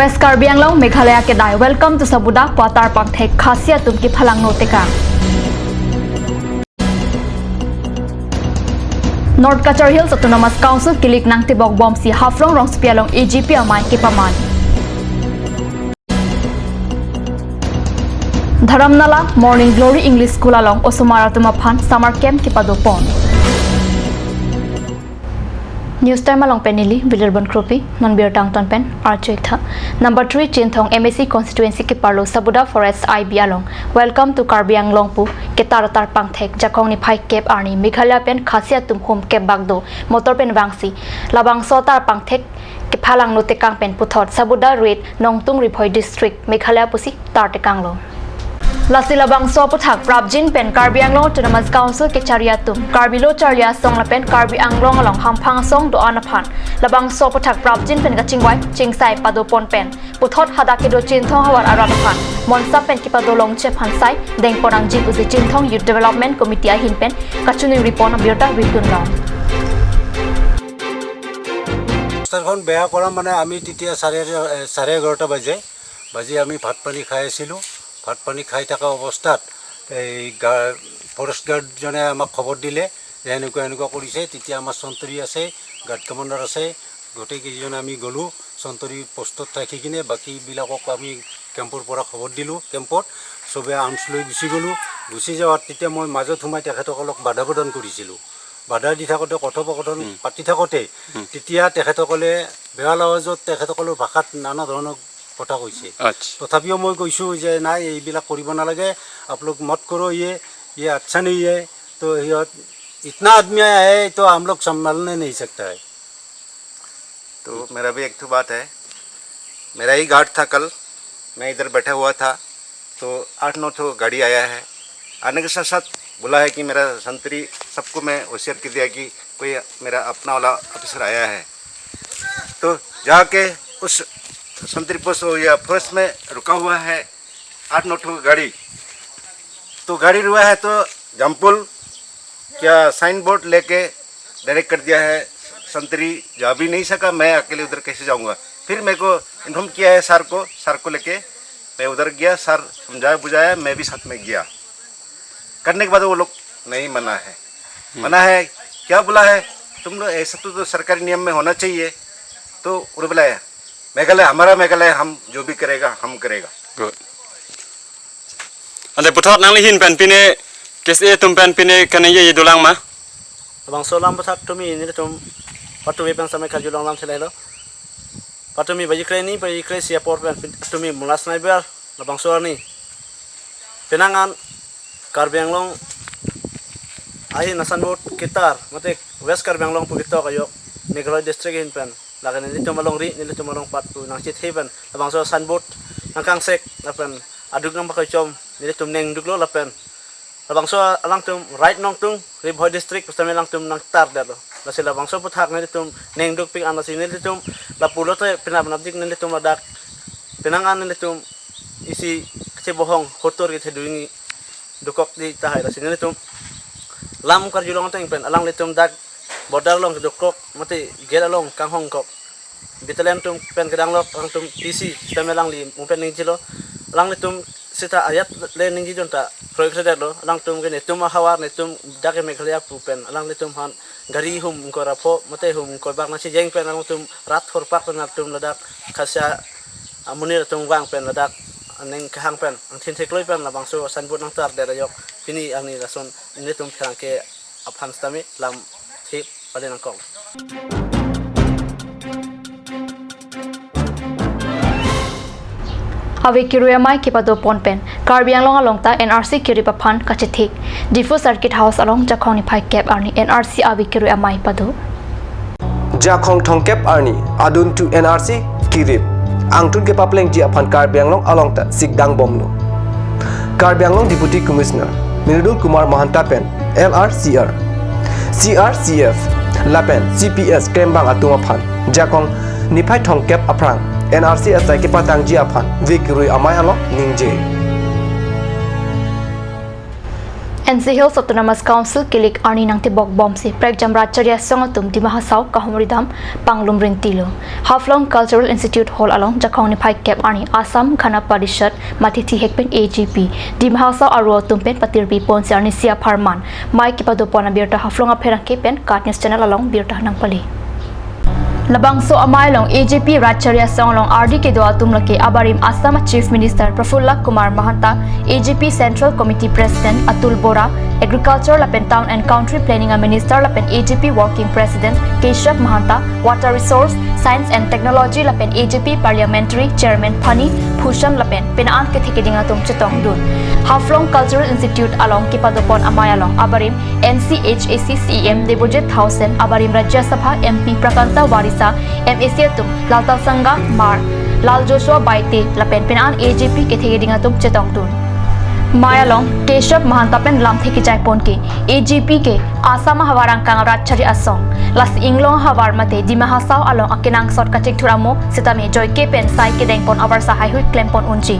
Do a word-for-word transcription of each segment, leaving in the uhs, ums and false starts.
West Karbi Anglong, Meghalaya kedai, Welcome to Sabuda pu atar pangthek Khasi atum kephalangno tekang. North Cachar Hills Autonomous Council kilik nangtibok bomsi Haflong rongsopi along A G P amei kepaman. Dharamnala Morning Glory English School along osomar atum aphan summer camp kepadopon. News Time along pen neli Bilir Bon Kropi, non birta angton pen arju-ik tha. Number three Chinthong M A C constituency keparlo Sabuda Forest I B along Welcome to Karbi Anglong pu ketar atar pangthek Jakong niphai kep arni Meghalaya pen Khasi atum hum kepbak do motor pen vangsi labangso atar pangthek kephalangno tekang pen puthot Sabuda Red, Nongtung, Ri Bhoi District, Meghalaya pusi tar tekanglo. Lasi labangso aputhak prapjin pen Karbi Anglong Autonomous Council kechari atum, Karbi Lo Charli Asong lapen Karbi Anglong along hamphang asong do-an aphan labangso aputhak prapjin pen kachingvai chingsai padopon pen puthot hadak kedo Chinthong havar arat aphan monsam pen kepado longji aphan sai dengpon nangji pusi Chinthong Youth Development Committee ahin pen kachiningri pon abirta ritun long. ৰাস্তাখন বেয়া কৰা মানে আমি তেতিয়া চাৰে এঘাৰ- এ, চাৰে এঘাৰটা বাজে, বাজি আমি ভাত পানী খাই আছিলোঁ। ভাত পানী খাই থকা অৱস্থাত এই গা ফৰেষ্ট গাৰ্ডজনে আমাক খবৰ দিলে যে এনেকুৱা এনেকুৱা কৰিছে। তেতিয়া আমাৰ চন্তৰী আছে, গাৰ্ড কমাণ্ডাৰ আছে, গোটেইকেইজন আমি গ'লোঁ। চন্তৰী পোষ্টত থাকি কিনে বাকীবিলাকক আমি কেম্পৰ পৰা খবৰ দিলোঁ। কেম্পত চবে আৰ্মছ লৈ গুচি গ'লোঁ। গুচি যোৱাত তেতিয়া মই মাজত সোমাই তেখেতসকলক বাধা প্ৰদান কৰিছিলোঁ। বাধা দি থাকোঁতে, কথোপকথন পাতি থাকোঁতে তেতিয়া তেখেতসকলে বেয়া লাৱাজত তেখেতসকলৰ ভাষাত নানা ধৰণৰ কথা কৈছে। তথাপিও মই কৈছোঁ যে নাই, এইবিলাক কৰিব নালাগে, আপ লোগ মত কৰো, ইয়ে ইয়ে আচ্ছা নেহি হে। তো সিহঁত ইতনা আদমি আয়া হে, তো হম লোগ সম্ভালনে নেহি সকতা হে। तो मेरा भी एक ठो बात है। मेरा ही गार्ड था कल, मैं इधर बैठा हुआ था, तो आठ नौ ठो गाड़ी आया है। आने के साथ साथ बोला है कि मेरा संतरी सबको मैं होशियार कर दिया कि कोई मेरा अपना वाला ऑफिसर आया है। तो जाके उस संतरी पोस्ट या फॉरेस्ट में रुका हुआ है आठ नौ ठो गाड़ी। तो गाड़ी रुआ है तो जमपुल क्या साइन बोर्ड लेके डायरेक्ट कर दिया है, संतरी जा भी नहीं सका, मैं अकेले उधर कैसे जाऊंगा। फिर मेरे को इन्फॉर्म किया है सर को, सर को लेके मैं उधर गया, सर समझाया बुझाया, मैं भी साथ में गया। करने के बाद वो लोग नहीं मना है। मना है, क्या बोला है, तुम लोग ऐसा तो, तो सरकारी नियम में होना चाहिए। तो उन्होंने बोला है, मेघालय हमारा मेघालय, हम जो भी करेगा हम करेगा। Good. Ante puthot nangli ahin pen pine K S A atum pen pine kaningje dolang ma? Labangso alam aputhak tumi nelitum patumi pen samai karjulong alam si lahelo. Patumi baji kre-ni baji kre-isi apor pen tumi mulas nai ber labangso arni penang an Karbi Anglong ahin a-signboard ketar mate West Karbi Anglong pu ketok ajok Meghalaya district ahin pen lake nelitum alongri, nelitum alongpat pu nangchethe pen labangso signboard nangkangsek lapen aduk nangpakaichom nelitum nengduklo lapen labangso alangtum right Nongtung, Ri Bhoi district pusitame alangtum nangtardetlo. Lasi labangso aputhak nelitum nengdukpik an lasi nelitum lapulote penap napdik nelitum ladak penang an nelitum isi kachebohong hotor kethedungi dokok di tahai, lasi nelitum lam karjulong ateng pen alanglitum dak border along dokok mate gate along kanghongkok. Battalion atum pen kedanglok alangtum P C sitame alangli mo pen ningjelo. Alanglitum sita ajat le ningji jonta kroikredetlo. Alangtum ke netum ahavar, netum dak ke Meghalaya pu pen alanglitum aphan gari hum ingkoi ra pho mate hum ingkoi bak nangchejeng pen alangtum rat horpak pen alangtum ladak Khasi amonit atum vang pen ladak aning kehang pen angthin thekloi pen labangso signboard nangtardet ajok pini arni lason nelitum pherangke aphan sitame lam thip pale nangkok. Ave kirui amei kepadopon pen Karbi Anglong along ta N R C kirip aphan kachethik. Diphu Circuit House along Jakhong niphai kep arni N R C ave kirui amei pado. Jakhong thomkep arni adun tu N R C kirip angtun kepaplengji aphan Karbi Anglong along ta sikdang bomlo. Karbi Anglong Deputy Commissioner Mridul Kumar Mahanta pen L R C R, C R C F lapen C P S krembang atum aphan Jakhong niphai thomkep aphrang N R C asai kepatangji aphan ave kirui amei along ningje. N C Hills Autonomous Council kilik arni nangtibok bomsi prekjam rat chari asong atum Dima Hasao kahumri dam panglum rintilo. Haflong Cultural Institute Hall along Jakhong niphai kep arni Assam Gana Parishad mate thihek pen A G P Dima Hasao aru atum pen patirpi ponsi arnisi apharman mei kepadopon abirta Haflong apherangke pen KAT News Channel along birta nangpale. Labangso amei along A G P rat chari asong along ardi kedo atum lake abarim Assam Chief Minister Prafulla Kumar Mahanta, A G P Central Committee President Atul Bora, Agriculture lapen Town and Country Planning a Minister lapen A G P Working President Keshav Mahanta, Water Resource, Science and Technology lapen A G P Parliamentary Chairman Phani Bhushan lapen penang kethe keding atum chetongdun. Haflong Cultural Institute along kepadopon amei along abarim N C H A C C E M Debojit Thaosen, abarim Rajya Sabha M P Prakanta Warisa, M A C atum Laltalsanga Hmar, Lal Joshua Baite lapen penang A G P kethe keding atum chetongdun. Mei along Keshav Mahanta pen lamthe kejaipon ke A G P ke Assam ahavar angkang rat chari asong. Lasi inglong ahavar mate Dima Hasao along akenangsot kachingthur amo sitame joike pen sai kedengpon abarsa haihui klempon unji.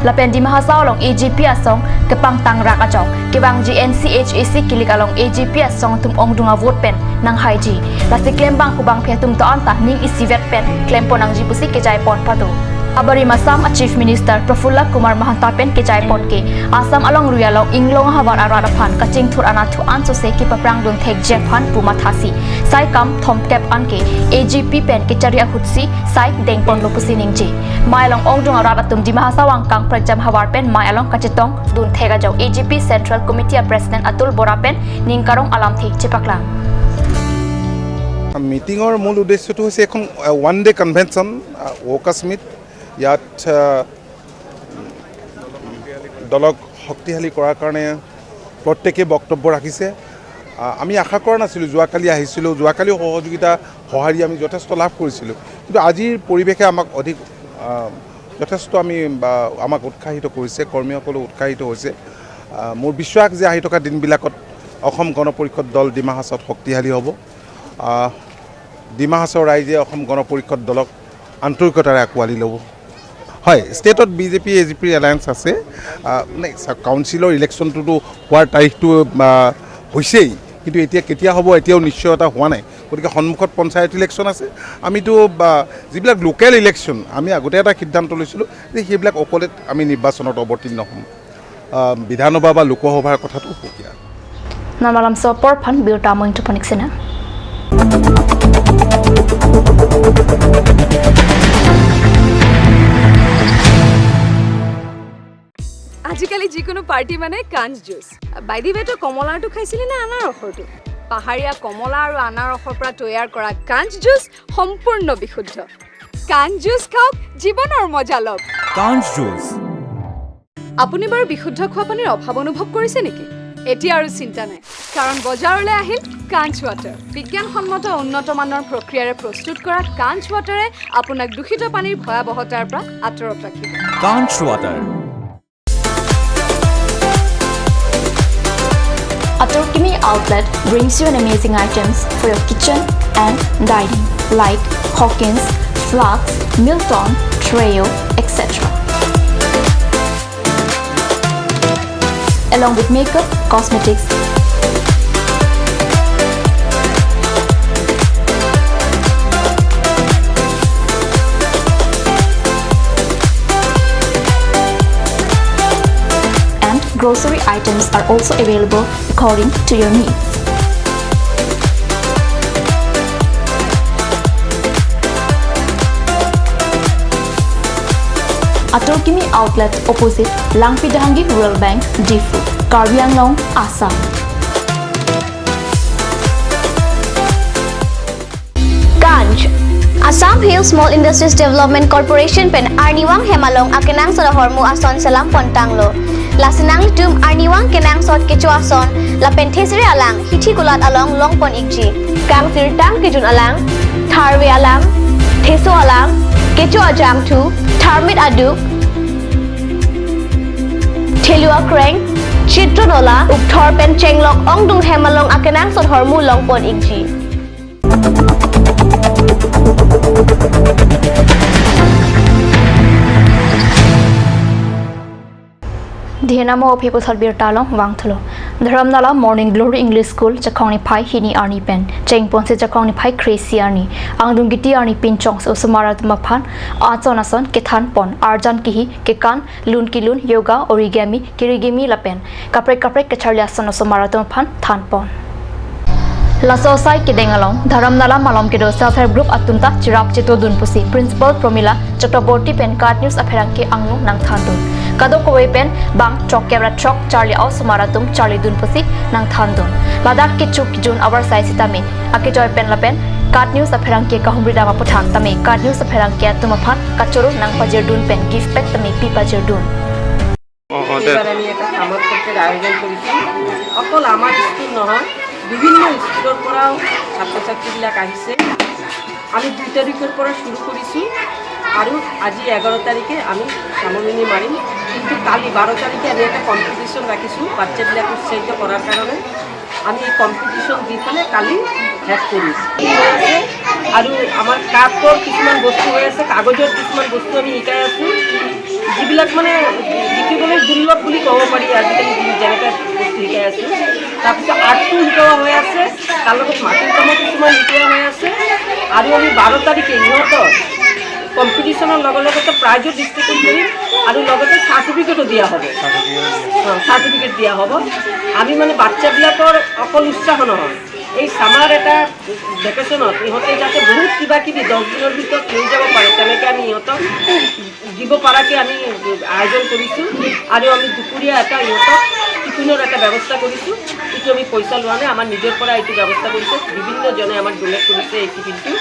Lapen Dima Hasao along A G P asong kepangtang rak ajok kevangji N C H A C kilik along A G P asong atum ongdung avote pen nanghaiji. Lasi klembang kubang phe atum to anta ning isivet pen klempon nangji pusi kejaipon pado. Abarim Assam a Chief Minister Prafulla Kumar Mahanta pen kejaipon ke Assam alongri along inglong ahavar arat aphan kachingthur anatthu ansose kepaprangdun thekji aphan pu mathasi sai kam thomkep anke A G P pen kechari ahutsi sai dengponlo pusi ningje. Mei along ongdung arat atum Dima Hasao angkang prekjam havar pen mei along kachetongdun thek ajok A G P Central Committee a President Atul Bora pen ning karong alamthe chepaklang. মিটিঙৰ মূল উদ্দেশ্যটো হৈছে এখন one day convention, workers meet. ইয়াত আহ, দলক শক্তিশালী কৰাৰ কাৰণে প্ৰত্যেকে বক্তব্য ৰাখিছে। আহ, আমি আশা কৰা নাছিলোঁ, যোৱাকালি আহিছিলোঁ, যোৱাকালিও সহযোগিতা সঁহাৰি আমি যথেষ্ট লাভ কৰিছিলোঁ, কিন্তু আজিৰ পৰিৱেশে আমাক অধিক আহ, যথেষ্ট আমি বা আমাক উৎসাহিত কৰিছে, কৰ্মীসকলো উৎসাহিত হৈছে। আহ, মোৰ বিশ্বাস যে আহি থকা দিনবিলাকত অসম গণ পৰিষদ দল ডিমা হাছাওত শক্তিশালী হ'ব। আহ, ডিমা হাছাওৰ ৰাইজে অসম গণ পৰিষদ দলক আন্তৰিকতাৰে আঁকোৱালি ল'ব। হয়, ষ্টেটত বি জে পি এ জি পিৰ এলায়েন্স আছে। আহ, নাই, চাওক, কাউন্সিলৰ ইলেকশ্যনটোতো হোৱাৰ তাৰিখটো আহ, হৈছেই, কিন্তু এতিয়া কেতিয়া হ'ব এতিয়াও নিশ্চয়তা হোৱা নাই। গতিকে সন্মুখত পঞ্চায়ত ইলেকশ্যন আছে। আমিতো বা যিবিলাক লোকেল ইলেকশ্যন, আমি আগতে এটা সিদ্ধান্ত লৈছিলোঁ যে সেইবিলাক অকলে আমি নিৰ্বাচনত অৱতীৰ্ণ হ'ম। আহ, বিধানসভা বা লোকসভাৰ কথাটো সুকীয়া। Namalam so por phan birta moing tuponik sena. আজিকালি যিকোনো পাৰ্টি মানে কাঞ্চ জুচ। বাইদি বে, তই কমলাৰটো খাইছিলি নে আনাৰসৰটো? পাহাৰীয়া কমলা আৰু আনাৰসৰ পৰা তৈয়াৰ কৰা কাঞ্চ জুচ সম্পূৰ্ণ বিশুদ্ধ। কাঞ্চ জুচ খাওক, জীৱনৰ মজা লওক। কাঞ্চ জুচ। আপুনি বাৰু বিশুদ্ধ খোৱা পানীৰ অভাৱ অনুভৱ কৰিছে নেকি? এতিয়া আৰু চিন্তা নাই, কাৰণ বজাৰলৈ আহিল কাঞ্চ ৱাটাৰ। বিজ্ঞানসন্মত উন্নত মানৰ প্ৰক্ৰিয়াৰে প্ৰস্তুত কৰা কাঞ্চ ৱাটাৰে আপোনাক দূষিত পানীৰ ভয়াৱহতাৰ পৰা আঁতৰত ৰাখিব। কাঞ্চ water. Atur Kimi Outlet brings you an amazing items for your kitchen and dining, like Hawkins, Flux, Milton, Treo, et cetera. Along with makeup, cosmetics, and grocery items are also available according to your needs. Atur Kimi Outlet, opposite Langpi Dehangi Rural Bank, Diphu, Karbi Anglong, Assam. Kancch, Assam Hill Small Industries Development Corporation pen arnivang hem along akenangsot ahormu ason selam pontanglo. Lasi nanglitum arnivang kenangsot kecho ason lapen thesere alang hithi kulat along longpon ikji. Kangsirtang kejun alang, tharve alang, theso alang, kecho ajangthu, tharmit aduk, thelu akreng, chitro nola, ukthor pen chenglok ongdung hem along akenangsot ahormu longpon ikji. Dihenamo aphi puthot birta along vangthulo. Dharamnala Morning Glory English School Jakhong niphai hini arni pen chengponsi Jakhong niphai kre-isi arni angdung kiti arni pinchongsi osomar atum aphan ason ason kethan pon, arjan kihi, kekan, lun kelun, yoga, origami, kirigimi lapen kaprek kaprek kacharli ason osomar atum aphan than pon. Laso asai kedeng along Dharamnala malom kedo self help group atum ta cherap chetodun pusi Principal Promila Chakraborty pen KAT News apherangke angno nangthandun. Kadokave pen bang throkkep ra throk charli a-osomar atum charlidun pusi nangthandun. Ladak kecho kejun avarsai sitame akejoi pen lapen KAT News apherangke kahumri dam aputhak tame KAT News apherangke atum aphan kachoro nangpajirdun pen gift pack tame pipajirdun. অ, অ, দে। এইবাৰ আমি এটা ছামাৰ কেম্পৰ আয়োজন কৰিছোঁ। অকল আমাৰ স্কুল নহয়, বিভিন্ন স্কুলৰ পৰাও ছাত্ৰ ছাত্ৰীবিলাক আহিছে। আমি দুই তাৰিখৰ পৰা শুৰু কৰিছোঁ আৰু আজি এঘাৰ তাৰিখে আমি সামৰণি মাৰিম। কিন্তু কালি বাৰ তাৰিখে আমি এটা কম্পিটিশ্যন ৰাখিছোঁ, বাচ্চাবিলাক উৎসাহিত কৰাৰ কাৰণে। আমি এই কম্পিটিশ্যন দি পেলাই কালি শেষ কৰিম। হৈ আছে আৰু আমাৰ কাপৰ কিছুমান বস্তু হৈ আছে, কাগজৰ কিছুমান বস্তু আমি শিকাই আছোঁ, যিবিলাক মানে শিকিবলৈ দুৰ্লভ বুলি ক'ব পাৰি আজিকালি, যি যেনেকৈ বস্তু শিকাই আছোঁ। তাৰপিছত আৰ্টটো শিকোৱা হৈ আছে, তাৰ লগত মাটিৰ কামৰ কিছুমান শিকোৱা হৈ আছে আৰু আমি বাৰ তাৰিখে সিহঁতৰ কম্পিটিশ্যনৰ লগে লগতে প্ৰাইজো ডিষ্ট্ৰিবিউট কৰিম আৰু লগতে চাৰ্টিফিকেটো দিয়া হ'ব। অ, চাৰ্টিফিকেট দিয়া হ'ব। আমি মানে বাচ্চাবিলাকৰ অকল উৎসাহ নহয়, এই ছামাৰ এটা ভেকেশ্যনত ইহঁতে যাতে বহুত কিবা কিবি দহ দিনৰ ভিতৰত লৈ যাব পাৰে, তেনেকৈ আমি ইহঁতক দিব পৰাকৈ আমি আয়োজন কৰিছোঁ আৰু আমি দুপৰীয়া এটা ইহঁতক টিফিনৰ এটা ব্যৱস্থা কৰিছোঁ। এইটো আমি পইচা লোৱা নাই, আমাৰ নিজৰ পৰা এইটো ব্যৱস্থা কৰিছে। বিভিন্নজনে আমাক ডনেট কৰিছে এই টিফিনটো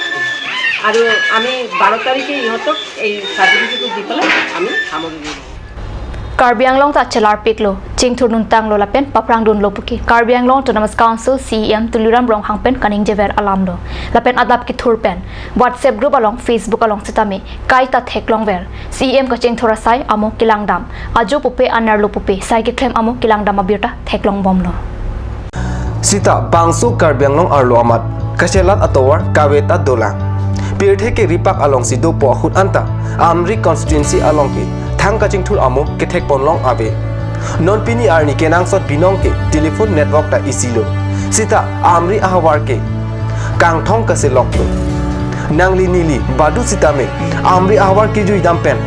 আৰু আমি বাৰ তাৰিখে ইহঁতক এই চাৰ্টিফিকেটটো দি পেলাই আমি সামৰণি মাৰিম। Karbi Anglong ta chelarpiklo, chingthurduntanglo lapen paphrangdunlo puke Karbi Anglong Autonomous Council CEM Tuliram Ronghang pen kaningjever alamlo. Lapen adap kethur pen WhatsApp group along, Facebook along sitame kaita theklongver. CEM kachingthur asai amo kelangdam. Ajo pupe, anerlo pupe, sai keklem amo kelangdam abirta theklongbomlo. Sita bangso Karbi Anglong arlo amat kachelat atovar kave ta dolang. Pirthe ke ripak alongsi dopo ahut anta Amri constituency along ke thang kachingthur amo kethekponlong ave. Non pini arni kenangsot binong ke telephone network ta isilo. Sita Amri ahavar ke kangthong kaseloklo. Nangli neli badu sitame Amri ahavar kejui dam pen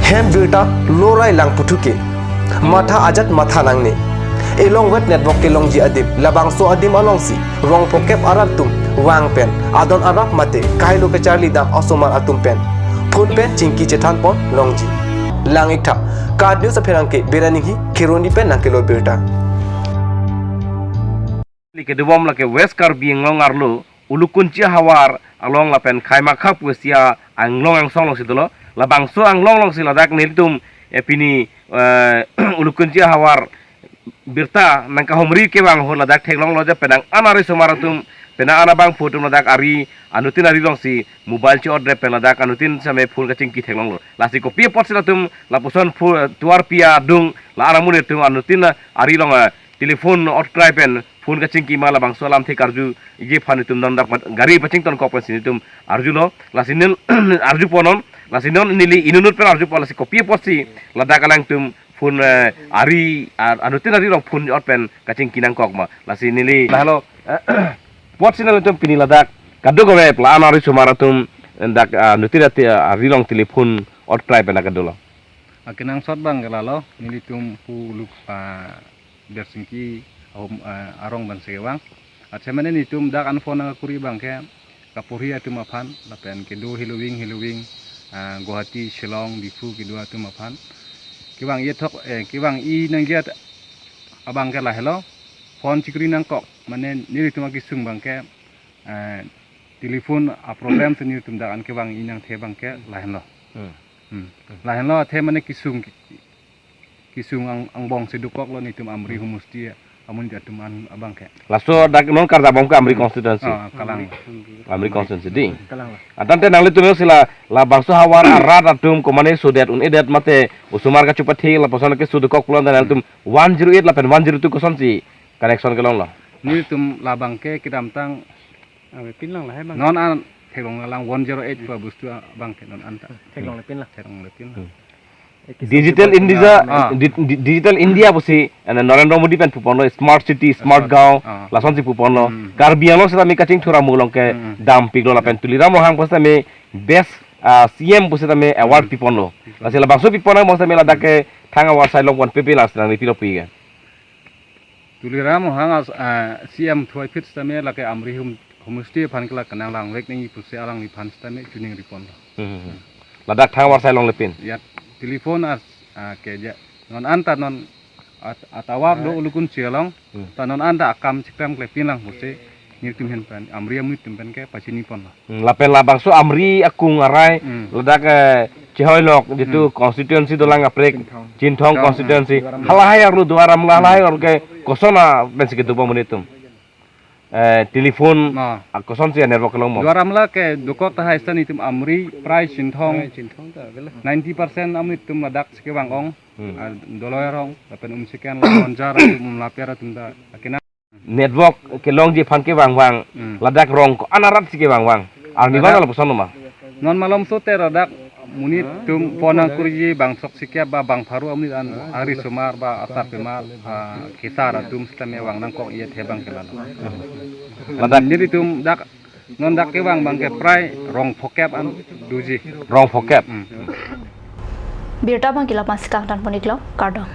hem birta lorai lang puthu ke matha ajat matha nangne. Elongvet network kelongji adim, labangso adim alongsi rong phokep arat atum vang pen adon arap mate kailo kacharli dam osomar atum pen phone pen chingki chethan pon longji. Lang-iktha, KAT News apherangke Beraninghi Kheroni pen nangkelo birta. Kedobom lake West Karbi Anglong arlo Ulukunchi ahavar along lapen Khaimakha pusi anglong angsong alongsi dolo. Labangso anglong alongsi ladak nelitum, eh, pini, eh, Ulukunchi ahavar birta nangkahumri kevang ahut ladak theklonglo je penang an ari osomar atum, penang an abangphu atum ladak ari anuttin ari alongsi mobile chi-order pen ladak anuttin sitame phone kachingki theklonglo. Lasi kopi apotsi latum lapuson phu-, tovar pi adung la-an amonit atum anuttin ari along, eh, telephone otkrai pen phone kachingki ma, labangso alamthe karju iji aphan itum non dak gari pachingtonkok pensi itum arjulo. Lasi nel arjuponon, lasi non neli inutnut pen arjupo, lasi kopi apotsi ladak alangtum phone, eh, ari, ar-, anuttin ari along phone ot pen kachingki nangkok ma. Lasi neli lahelo, eh, apotsi nangtum pini ladak kadokave la-an ari osomar atum dak, ah, anuttin ati, ah, ari along telephone otkrai pen dak kadolo. Akenangsot abang ke lalo, nelitum pu luk, ah, Bersingki ahum, ah, arong abangsi kevang. Athe mane nelitum dak an phone nangkuri abangke kaporhi atum aphan, lapen kedo heloving heloving, ah, Guwahati, Shillong, Diphu kedo atum aphan. Kevang ethok, eh, kevang-i nangji abangke lahelo, phone chikuri nangkok, mane nelitum akesung abangke, eh, telephone a-problem si nelitum dak an kevang-i nangthe abangke lahenlo. Hmm. Hmm. Lahenlo athe mane kesung, kesung ang-, angbongsi dokoklo nelitum Amri homosti amonit atum an abangke. Laso dak non karjabom ke Amri constituency. Ah, kalang. Amri constituency dei. Kalang la. Athe nanglitum si la, labangso havar arat atum komane sodet un-edet mate osomar kachepathe lapuson keso dokok pulo tangte nanglitum one zero eight lapen one zero two kosonsi connection kelonglo. Nelitum labangke kedamtang Ave pinlang lahai abang. Non an theklong lang one zero eight pu abostu abangke non anta. Theklongle pinlang. Theklongle pinlang. Hmm. Digital India, ah, di- di- Digital India pusi, eh, Narendra Modi pen puponlo, smart city, smart gaon, ah, lasonsi puponlo. Hmm. Karbi Anglong sitame kachingthur amulong ke, hmm, dampiklo lapen Tuliram Ronghang pusitame best, ah, C M pusitame award, hmm, piponlo. Lasi labangso pipon abang sitame ladak ke thang award sai longpon pepe, lasi nangli pilo pu ke. Tuliram Ronghang as, ah, C M thuai phit sitame lake Amri hum homestay aphan ke la kenang langvek nangji pusi alangliphan sitame chuning ripon. Hmm. Ladak thang award sai longle pin. Ya, telephone as, ah, ke ja. Non anta non at, atovar do ulukun chelong. Hmm. Ta non anta akam chipem klepin lang pusi nelitum ahin pen, Amri amonit atum pen ke pachini ponlo. Hmm, lapen labangso Amri akung arai, hmm, ladak, eh, chehoilok jitu, hmm, constituency dolang kaprek, Chinthong. Chinthong, hmm, constituency. Duar Amla. Halahai arlo Duar Amla, halahai arlo ke koson apensi kedo amonit atum. Eh, telephone, ah, kosonsi network kelong mo. Duar Amla ke dokok tahai sita nelitum Amri prai Chinthong. Prai Chinthong ta, bela. Ninety percent amonit atum ladak si kevang ong. Hmm. Ah, Doloi arong, lapen Umseken, Lonjar atum, Umlaper atum ta, akena. Network kelongji aphan kevang vang, hmm, ladak rong ko-an arat si kevang vang. Arni ladak vang lapuson ma. Non malomso te ladak monit atum phone nangkurji bang sok si kep ba bang pharo amonit an arisomar ba asarpimar, ah, kesar atum sitame vang nangkok iye thebang ke lalo. Ladak nelitum dak non dak kevang abang ke prai rong phokep an doji. Rong phokep. Hmm. Birta abang ke lapu-an si kangton pon-iklo, kardom.